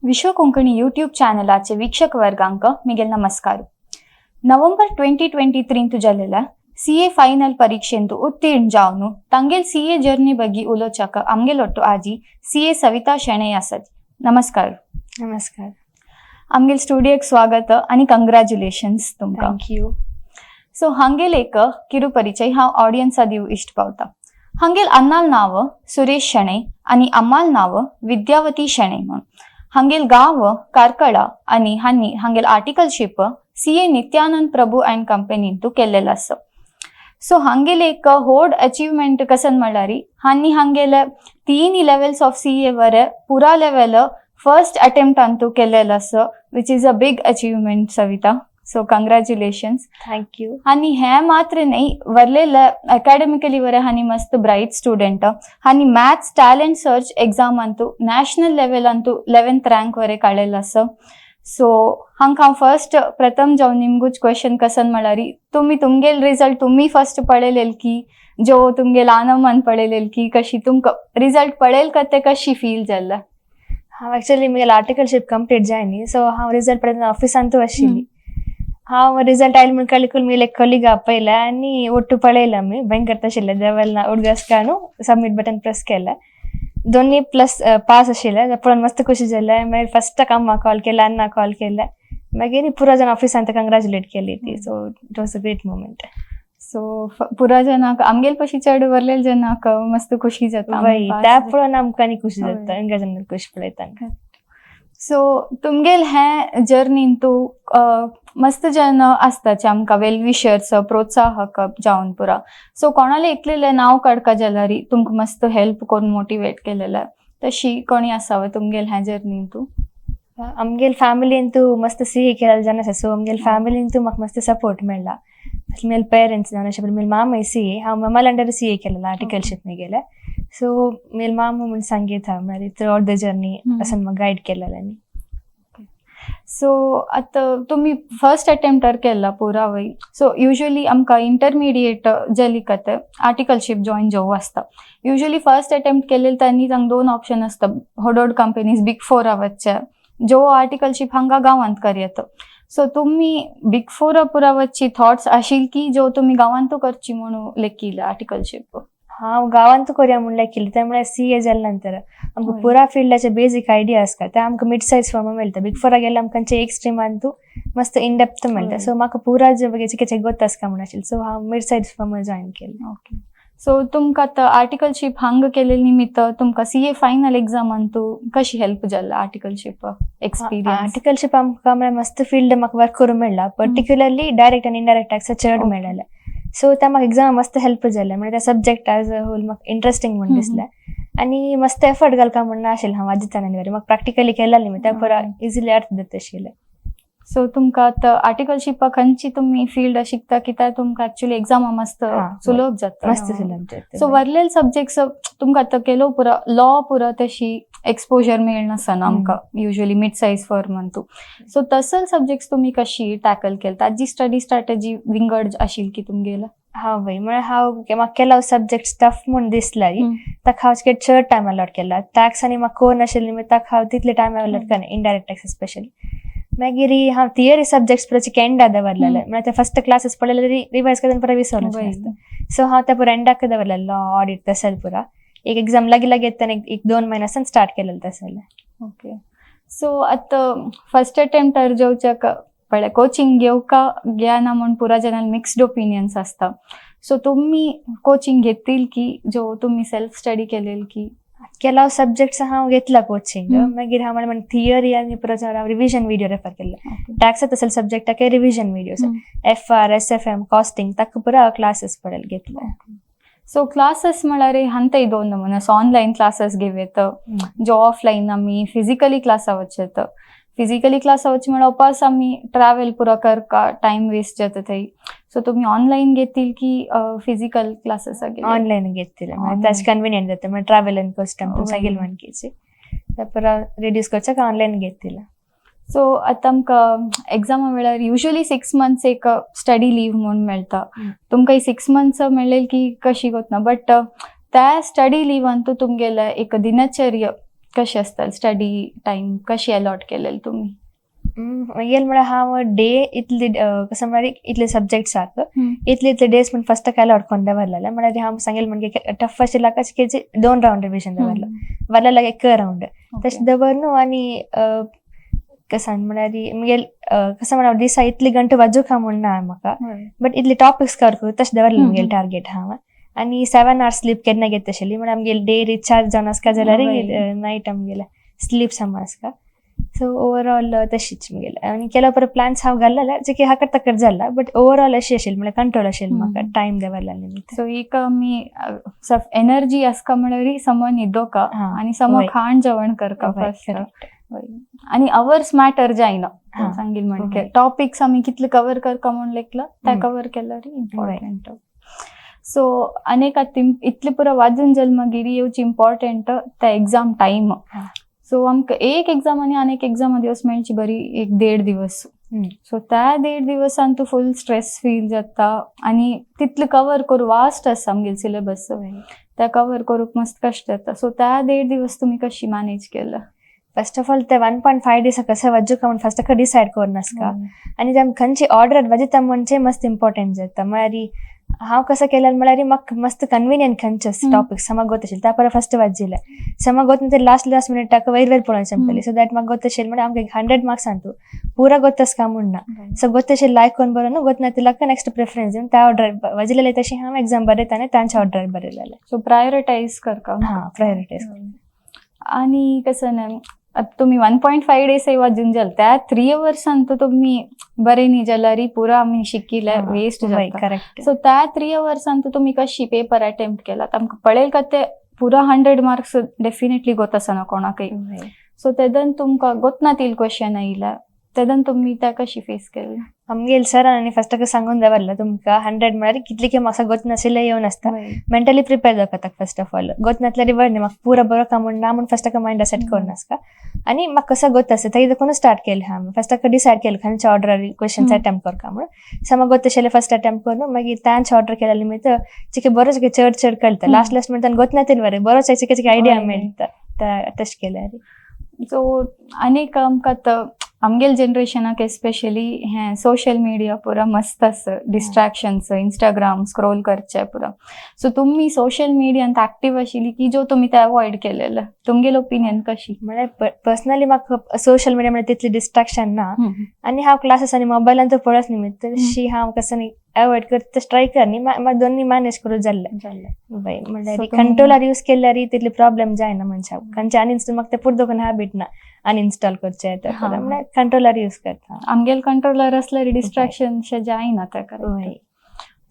विश्व Konkani YouTube चॅनलाचे वीक्षक वर्गांक Miguel नमस्कार. नोव्हेंबर 2023 जालेल्या CA final परीक्षेंतु उत्तीर्ण जावन तांगेल सीए जर्नी ಬಗ್ಗೆ उलोवच्याक आमगेल आजी सीए सविता शेणै आसात. नमस्कार. नमस्कार. आमगेल स्टुडियोक स्वागत आणि कंग्रॅच्युलेशन्स तुमकां. Thank you. सो हांगेल एक किरु परिचय हांव ऑडियन्सा दिव इश्ट पावता. हांगेल अन्नाल नाव सुरेश शेणै आणि अम्माल नाव विद्यावती शेणै म्हणून. हांगेल गांव कार्कळा आणि हांनी हांगेल articleship CA Nityanand Prabhu and कंपनींतू केल्लेलं आसा. सो हांगेल एक होड अचीवमेंट कसन म्हणल्यार हांनी हांगेल तीन लेवल्स ऑफ सीए वर पुरा लेवल फर्स्ट अटेम्प्ट अंतू केल्लेलं आसा, which is a big achievement, Savita, so congratulations. Thank you. आणि हे मात्र नाही, वरलेलं अकॅडमिकली वरे हानी मस्त ब्राईट स्टुडंट. हानी maths talent search exam Antu national level Antu 11th rank वरे काढलेलं असं. सो हांकां हांव फर्स्ट प्रथम जावन निमगूच क्वेश्चन कसन म्हळ्यार, तुमी तुमगेल रिजल्ट तुमी फर्स्ट पळयलेल की जो तुमगेल आनंदान पळयलेल की कशी तुमकां रिजल्ट पळयल का ते कशी फील जाल्ला? हांव एक्चुअली म्हगेलें आर्टिकलशीप कंप्लीट जायनी, सो हांव रिजल्ट पळयतना ऑफिसांतू आशिल्ली. हांव रिजल्ट आयले म्हण कळ्ळें, म्हगेले कलिग आपयले आनी ಒಟ್ಟು पळयलें आमी. भयंकर आशिल्लें देवल उडगास काडून सबमीट बटन प्रेस केलें. दोन्ही प्लस पास आशिल्ले, पळोवन मस्त खुशी जालें. मागीर फर्स्ट अम्मा कॉल केले, अण्णा कॉल केले, मागीर पुरा जाण ऑफिसांत कंग्रॅच्युलेट केली ती. So it was a great moment. So पुरा जनाक, आमगेल पशी चड वरलेल जनाक मस्त खुशी जाता. वय, त्या पळोवन आमकां आनी खुशी जाता. हिंगा जण खुशी पळयता. सो तुमगेल हें जर्नीन तूं मस्त जन आसताचे आमकां वेल विशर्स, प्रोत्साहक जावन पुरा. सो कोणाले एकलेले नांव काडका जाल्यार तुमकां मस्त हेल्प करून मोटिवेट केलेले तशी कोणी आसा वय तुमगेल हें जर्नीन तूं? आमगेल फ्यामिलींतू मस्त सी ए केलेले जन आसा. सो आमगेल फ्यामिलींतू म्हाका मस्त सपोर्ट मेळ्ळा. म्हगेले पेरंट्स जावन अशें म्हगेले मामय सी ए, हांव मामाले अंडर सी ए केलेलो आर्टिकलशीप म्हगेलें. सो म्हगेले मामू म्हूण सांगीत म्हळ्यार थ्रू आवट the journey असो म्हाका गायड केलेलें. सो आतां तुमी फर्स्ट अटेम्प्टार केला पुरा वय. सो युजली आमकां इंटरमिडिएट जाली कात आर्टिकलशीप जॉयन जावं आसता. युजली फर्स्ट अटेम्प्ट केलेले तांणी तांकां दोन ऑप्शन आसता, व्हड व्हड कंपनीज बिग फोरा वचचे, जो आर्टिकलशीप हांगा गांवांत करयत. सो तुमी बिग फोरा पुरा वचची थॉट्स आशिल की जो तुमी गांवांतू करची म्हणून लेखिले आर्टिकलशीप? हांव गांवांत करया म्हणून केली. ते म्हळ्यार सी ए जाल्या नंतर आमकां पुरा फिल्डाचे बेजीक आयडिया आसता, ते आमकां मिड सायज फर्मा मेळटा. बिग फोरा गेल्यार आमकां एक स्ट्रीमान तूं मस्त इन डेप्थ मेळटा. सो म्हाका पुरा जे बघायचे गोत आसता म्हणून आशिल्लें. सो हांव मिड सायज फर्मा जॉयन केलें. ओके, सो तुमकां आतां आर्टिकलशीप हांगा केलेले निमित्त तुमकां सी ए फायनल एग्जामान तूं कशी हेल्प जाल्ला आर्टिकलशीप एक्सपिरियन्स? आर्टिकलशीप आमकां म्हळ्यार मस्त फिल्ड म्हाका वर्क करूंक मेळ्ळा. पर्टिक्युलरली डायरेक्ट आनी इनडायरेक्ट टॅक्स चड मेळ्ळेलें. सो ते म्हाका एग्जाम मस्त हेल्प जालें. म्हळ्यार ते सब्जेक्ट एज अ होल म्हाका इंट्रस्टींग म्हूण दिसलें आनी मस्त एफर्ट घालका म्हूण आशिल्लें. हांव वाजयताना बरें म्हाका प्रॅक्टिकली केलेलें न्ही, त्या पुरा इजिली अर्थ जाता आशिल्लें. सो तुमकां आतां आर्टिकलशिपाक खंयची तुमी फील्ड शिकता कित्याक तुमकां एक्चुअली एग्जामा मस्त सुलभ जाता. मस्त सुलभ जाता. सो वरलेले सब्जेक्ट्स तुमकां आतां केलो पुरा लॉ पुरा तशी एक्सपोजर मेळनासना आमकां युजली मिड सायज फर्मान तूं. सो तसल सब्जेक्ट्स तुमी कशी टॅकल केले? ताजी स्टडी स्ट्रॅटजी विंगड आशिल्ली की तुमगेले? हांव वय, म्हळ्यार हांव म्हाका केला सब्जेक्ट टफ म्हूण दिसल्यार ताका हांव चड टायम अलॉट केला. टॅक्स आनी म्हाका कोण नाशिल्ली, मागीर ताका हांव तितले टायम अलॉट करना, इनडायरेक्ट टॅक्स स्पेशली. मागीर हांव थियरी सब्जेक्ट्स पुरा एंडा दवरलेले. म्हळ्यार ते फर्स्ट क्लासीस पळयले, रिवायज करतना पुरा विसरलो. सो हांव त्या पुरा एंडाक दवरलेले, लॉ, ऑडिट तसेल पुरा. एक एक्झाम लागीं लागीं येतना एक 2 म्हयन्यासान स्टार्ट केलेलें तसलें. ओके, सो आतां फर्स्ट अटेम्प्टार जेवच्याक पळय कोचिंग घेवका घेना म्हूण पुरा जणांक मिक्स्ड ओपिनियन्स आसता. सो तुमी कोचिंग घेतील की जो तुमी सेल्फ स्टडी केलेल की? ಕೆಲವು सब्जेक्ट्स हांव घेतला कोचिंग. मागीर हांव म्हण थियरी आनी पुरा हांव रिविजन व्हिडिओ रेफर केल्ले. टॅक्स तसले सब्जेक्टाक revision videos, FR, SFM, costing ताका पुरा क्लासेस पडेल घेतले. सो क्लासेस म्हळ्यार हंतय दोन नमुने. सो ऑनलायन क्लासेस घेवयत, जो ऑफलायन आमी फिजिकली क्लासा वचत. फिजिकली क्लासा वच म्हळ्यार उपास आमी ट्रॅवल पुरा करका टायम वेस्ट जाता थंय. सो तुमी ऑनलायन घेतील की फिजिकल क्लासेस? ऑनलायन घेतले. ताचे कन्विनियंट जाता, म्हळ्यार ट्रॅवल कॉस्ट आमकां सगळे मानकीची त्या पुरा रिड्यूस करच्याक ऑनलायन घेतला. सो आतां आमकां एग्जामा वेळार युजली 6 मंथ्स एक स्टडी लीव म्हूण मेळटा. तुमकां 6 मंथ्स मेळ्ळेल की कशी गोतना, बट त्या स्टडी लिवान तूं तुमगेलें एक दिनचर्य कशी आसतले स्टडी टायम कशी अलॉट केलेले तुमी? म्हगेल म्हळ्यार हांव डे इतले कसं म्हळ्यार इतले सब्जेक्ट्साक इतले इतले डेज म्हण फस्ट अलॉट करून दवरलेले. म्हळ्यार हांव सांगेल म्हणजे टफ आशिल्ल्या केजी दोन रावंड रिविजन दवरलो, वरलेल्याक एक रावंड तशें दवर न्हू. आनी कसं म्हळ्यार म्हगेल कसं म्हळ्यार दिसा इतली गंटे वाजूंक म्हण ना म्हाका, बट इतले टॉपिक्स कवर करूं तशें दवरलें म्हगेलें टार्गेट हांव. आनी 7 आवर्स स्लीप केन्ना घेता आशिल्ली, म्हळ्यार आमगेले डे रिचार्ज जावन आसता जाल्यार नायट आमगेले स्लीप समा आसता. सो ओवरऑल तशीच म्हगेलें. आनी केलो परत प्लॅन्स हांव घाल्लेले जे की हाकट तकट जाला, बट ओवरऑल अशी आशिल्ली, म्हळ्यार कंट्रोल आशिल्लें म्हाका टायम दवरला निमित्त. सो एक आमी एनर्जी आसका म्हळ्यार सम न्हिदोका आनी सम खाण जेवण करका फर्स्ट आनी अवर्स मॅटर जायना सांगील म्हणजे टॉपिक्स आमी कितले कवर करका म्हूण लेखला ते कवर केल्यार इम्पॉर्टंट. सो अनेक आतां इतले पुरो वाजून जाल मागीर येवची इम्पॉर्टंट ते एक्झाम टायम. सो आमकां एक एक्झाम आनी आनी एक एक्झाम दिवस मेळची बरी एक देड दिवस. सो त्या देड दिवसान तूं फूल स्ट्रेस फील जाता आनी तितले कवर करूं वास्ट आसा आमगेले सिलेबस, त्या कवर करूंक मस्त कश्ट जाता. सो त्या देड दिवस तुमी कशी मॅनेज केलं? फर्स्ट ऑफ ऑल ते 1.5 डीस कसं वाजूका म्हण फर्स्ट डिसायड करून आसता आनी ते खंयची ऑर्डर वाजयता म्हणजे मस्त इम्पॉर्टंट जाता. म्हळ्यार हांव कसं केल्यार म्हळ्यार म्हाका मस्त कन्विनियंट खंयचे टॉपिक समा गोत आशिल्ले त्या परत फर्स्ट वाजिल्ले, समा गोत नंतर लास्ट लास्ट मिनिटाक वयर वयर पळोवन चमकली. सो that म्हाका गोत आशिल्लें म्हळ्यार आमकां 100 मार्क्स तूं पुरा गोत आसका म्हूण ना. सो गोत आशिल्लें लायक कोण बरो न्हू, गोत नातिल्ल्याक नेक्स्ट प्रेफरन्स दिवन त्या ऑर्डर वाजिल्ले तशें हांव एक्झाम बरयता आनी तांच्या ऑर्डर बरयलेलें. सो प्रायोरिटायज करका. हां, प्रायोरिटायज. आणि कसं ना, आता तुम्ही 1.5 डेज वाजून जाल त्या 3 अवर्सान तर तुम्ही बरे न्ही जाल्यार पुरा आमी शिकिले वेस्ट जाता. करेक्ट. सो त्या 3 अवर्सान तुम्ही कशी पेपर अटेम्प्ट केला? आमकां पळयल का ते पुरा 100 मार्क्स डेफिनेटली गोत आसना कोणाकय. सो तेदन तुमकां गोतना तील क्वेश्चन आयला तेदन तुम्ही त्या कशी फेस केले? आमगेल सरांनी फर्स्ट सांगून दवरलं तुमकां 100 म्हळ्यार कितले की म्हाका गोत नाशिल्लें येवन आसता, मेंटली प्रिपेर जावपाक. फर्स्ट ऑफ ऑल गोत नासल्यार बरें न्ही, म्हाका पुरा बरो का म्हूण ना म्हूण फर्स्ट मायंड सेट करून आसता. आनी म्हाका कसो गोत आसता तें देखून स्टार्ट केलें हांवें. फर्स्ट डिसायड केलें खंयच्या ऑर्डर क्वेश्चन्स अटेम्प्ट करता म्हूण. सो म्हाका गोत आशिल्लें फर्स्ट अटेम्प्ट करून मागीर तांचे ऑर्डर केल्या निमित्त चिके बरो चिके चड चड कळटा. लास्ट लास्ट मिनिटान गोत नातील बरें बरो चिके चिके आयडिया मेळटा तशें केल्यार. सो अनेक आमकां आमगेल जनरेशनाक एस्पेशली हें सोशल मिडिया पुरा मस्त आसा डिस्ट्रॅक्शन्स, इंस्टाग्राम स्क्रोल करचे पुरा. सो तुमी सोशल मिडियांत एक्टीव आशिल्ली की जो तुमी ते अवॉयड केलेले, तुमगेल ओपिनियन कशी? म्हळ्यार पर्सनली म्हाका सोशल मिडिया म्हळ्यार तितली डिस्ट्रॅक्शन ना आनी हांव क्लासीस आनी मोबायलान तर पळस निमित्त तशी हांव कसं अवॉयड करता तशें ट्राय कर न्ही, म्हाका दोन्ही मॅनेज करूं जाल्लें. बाय म्हळ्यार कंट्रोलर यूज केल्यार तितली प्रॉब्लेम जायना मनशाक. खंयचे अनइन्स्टॉल म्हाका ते पुरतो कोण हॅबिट ना अनइन्स्टॉल करचें, म्हळ्यार कंट्रोलर यूज करता. आमगेल कंट्रोलर असल्यार डिस्ट्रॅक्शन जायना ताका.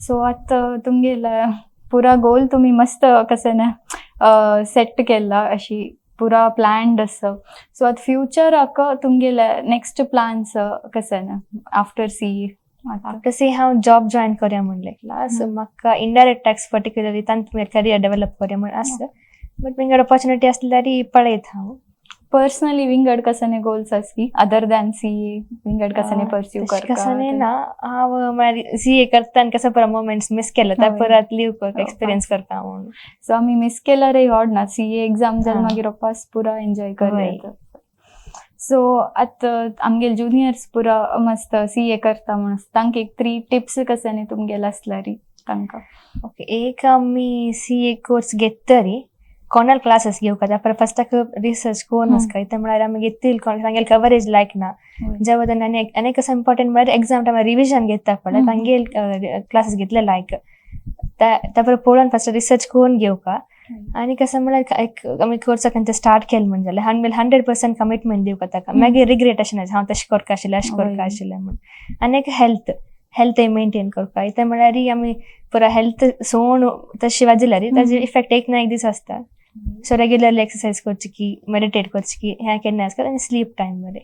सो आतां तुमगेल पुरा गोल तुमी मस्त कसं ना सेट केला, अशी पुरा प्लॅन्ड आसा. सो आतां फ्युचराक तुमगेले नेक्स्ट प्लॅन्स कसं ना आफ्टर सी? आफ्टर सी हांव जॉब जॉयन करया म्हूण लेखला. सो म्हाका इनडायरेक्ट टॅक्स पर्टिक्युलरली तांत करियर डेव्हलप करया म्हूण आसा, बट विंगड ऑपॉर्च्युनिटी आसल्यार पळयत हांव. पर्सनली विंगड कसने गोल्स आसकी अदर दॅन सी, विंगड कसने परस्यू करता? कसने ना, हांव म्हळ्यार सी ए करता आनी कसो पुरो मोमेंट्स मिस केले त्या परत लीव करता, एक्सपिरियन्स करता म्हणून. सो आमी मिस केल्यार व्हड ना, सी ए एक्झाम जाल मागीर वापस पुरा एन्जॉय करया. सो आतां आमगेले जुनियर्स पुरा मस्त सी ए करता म्हणून तांकां एक थ्री टिप्स कसने तुमगेले आसल्यार तांकां? ओके, एक आमी सी ए कोर्स घेतरी कोणाल क्लासेस घेवका त्या फर्स्टाक रिसर्च करून आसका. इतलें म्हळ्यार आमी घेतील कोण तांगेले कवरेज लायक ना जेव्हा तेन्ना. आनी आनी कसं इम्पॉर्टंट म्हळ्यार एक्झाम टायमार रिविजन घेता पळय, तांगेल क्लासेस घेतले लायक त्या परत पळोवन फर्स्ट रिसर्च करून घेवका. आनी कसं म्हळ्यार एक आमी कोर्साक खंयचे स्टार्ट केलें म्हण जाल्यार 100% कमिटमेंट दिवका ताका, मागीर रिग्रेट अशें ना हांव तशें करका आशिल्लें, अशें करका आशिल्लें म्हूण. आनी एक हेल्थ मेंटेन करपा, इतलें म्हळ्यार आमी पुरा हेल्थ सोण तशी वाजयल्यार ताजे इफेक्ट एक ना एक दीस आसता. सो रेग्युलरली एक्सरसाइज करची की मेडिटेट करची की हें केन्ना आसता आनी स्लीप टायम बरें.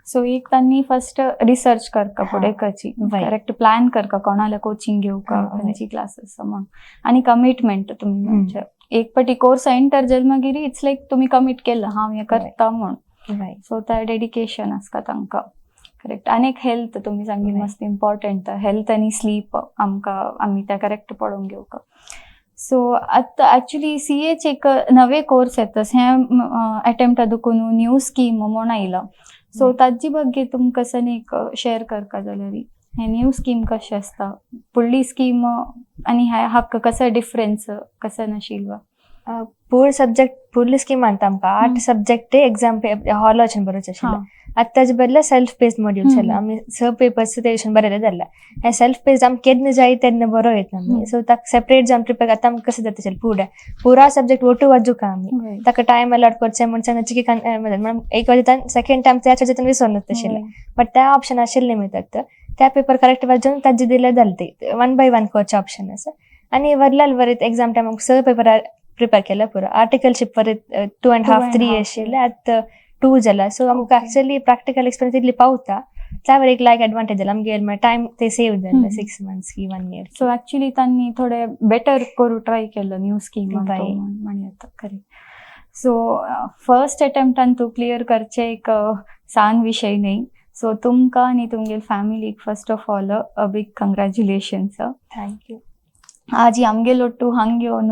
सो एक तांणी फर्स्ट रिसर्च करका फुडें करची, करेक्ट प्लॅन करका कोणाला कोचिंग घेवका, खंयची क्लासेस म्हण, आनी कमिटमेंट तुमी म्हणजे एक पटी कोर्स एंटर जाल मागीर it's like तुमी कमीट केलं हांव हें करता म्हूण. सो त्या डेडिकेशन आसता तांकां, करेक्ट. आनी एक हेल्थ तुमी सांगली मस्त इम्पॉर्टंट, हेल्थ आनी स्लीप आमकां आमी त्या करेक्ट पळोवन घेवका. सो आतां एक्चुली सीएच एक नवे कोर्स येता, हें अटेम्प्ट दुकून न्यू स्कीम म्हूण आयला. सो ताजी ಬಗ್ಗೆ तुमकां एक शेअर करका जाल्यार, हे न्यू स्कीम कशें आसता, फुडली स्कीम आनी ह्या हाका कसो डिफरन्स कसो नाशिल्लो? पूर्ण सब्जेक्ट फुडली स्कीम आणता आमकां 8 सब्जेक्ट एक्झाम हॉल वचून बरोवचे आशिल्ले. आतां ताजे बदला सेल्फ बेस्ड मॉड्युल्स जाला. आमी स पेपर्स ते भशेन बरयले जाल्ले. हे सेल्फ बेस्ड आमी केन्ना जाय तेन्ना बरो येता आमी. सो ताका सेपरेट जावन प्रिपेर आतां आमकां कशें जाता फुडें पुरा सब्जेक्ट ओटू वाजूका आमी ताका टायम अलॉट करचें म्हण चिकी म्हणून एक वाजता सेकंड टायम त्याच वाजता विसरून आशिल्लें. बट त्या ऑप्शन आशिल्लें न्ही, त्या पेपर करेक्ट वाजून ताजे दिले जाले ते वन बाय वन करचें ऑप्शन आसा. आनी वरलाल वरीत एक्झाम टायमाक स पेपर प्रिपेर केले पुरो. आर्टिकलशीप वरीत 2 and half 3 आशिल्ले, आतां 2 जाला. सो आमकां एक्चुअली प्रॅक्टिकल एक्सपिरियन्स इतली पावता, त्यावर एक लायक एडवांटेज जाला आमगे, टायम ते सेव जाले 6 मंथ्स की 1 इयर. सो एक्चुअली तांणी थोडे बेटर करू ट्राय केलं न्यू स्कीम म्हण येता खरें. सो फर्स्ट अटेम्प्टान तूं क्लियर करचें एक सान विशय न्ही. सो तुमकां आनी तुमगेल फॅमिलीक first of all a big congratulations. Thank you. आजी आमगेल ಒಟ್ಟು ಹಂಗೆ येवन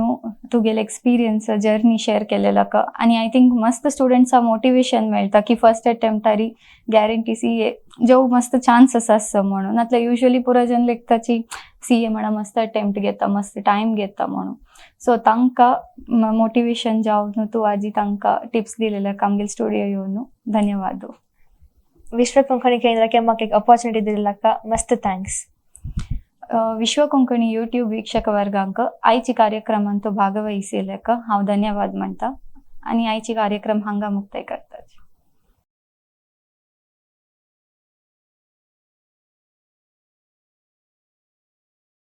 तुगेले एक्सपिरियन्स जर्नी शेअर केलेला आनी I think मस्त स्टुडंट्सा मोटिवेशन मेळटा की फर्स्ट अटेम्प्टारी गॅरंटी सीए जेव मस्त चान्सेस आसता म्हणून. नातल्यार युजली पुरो जन लेखताची सीए म्हणा मस्त अटेम्प्ट घेता, मस्त टायम घेता म्हणून. सो तांकां मोटिवेशन जावन तूं आजी तांकां टिप्स दिलेल्या आमगेल स्टुडियो येवन धन्यवाद. विश्व कोंकणी केंद्राके म्हाका एक अपॉर्चुनिटी दिलेला मस्त thanks. ವಿಶ್ವ ಕೊಂಕಣಿ ಯೂಟ್ಯೂಬ್ ವೀಕ್ಷಕ ವರ್ಗಾಂक आयची कार्यक्रमांत भागवहिसिलेक हांव धन्यवाद म्हणटा आनी आयची कार्यक्रम हांगा मुक्ताय करता.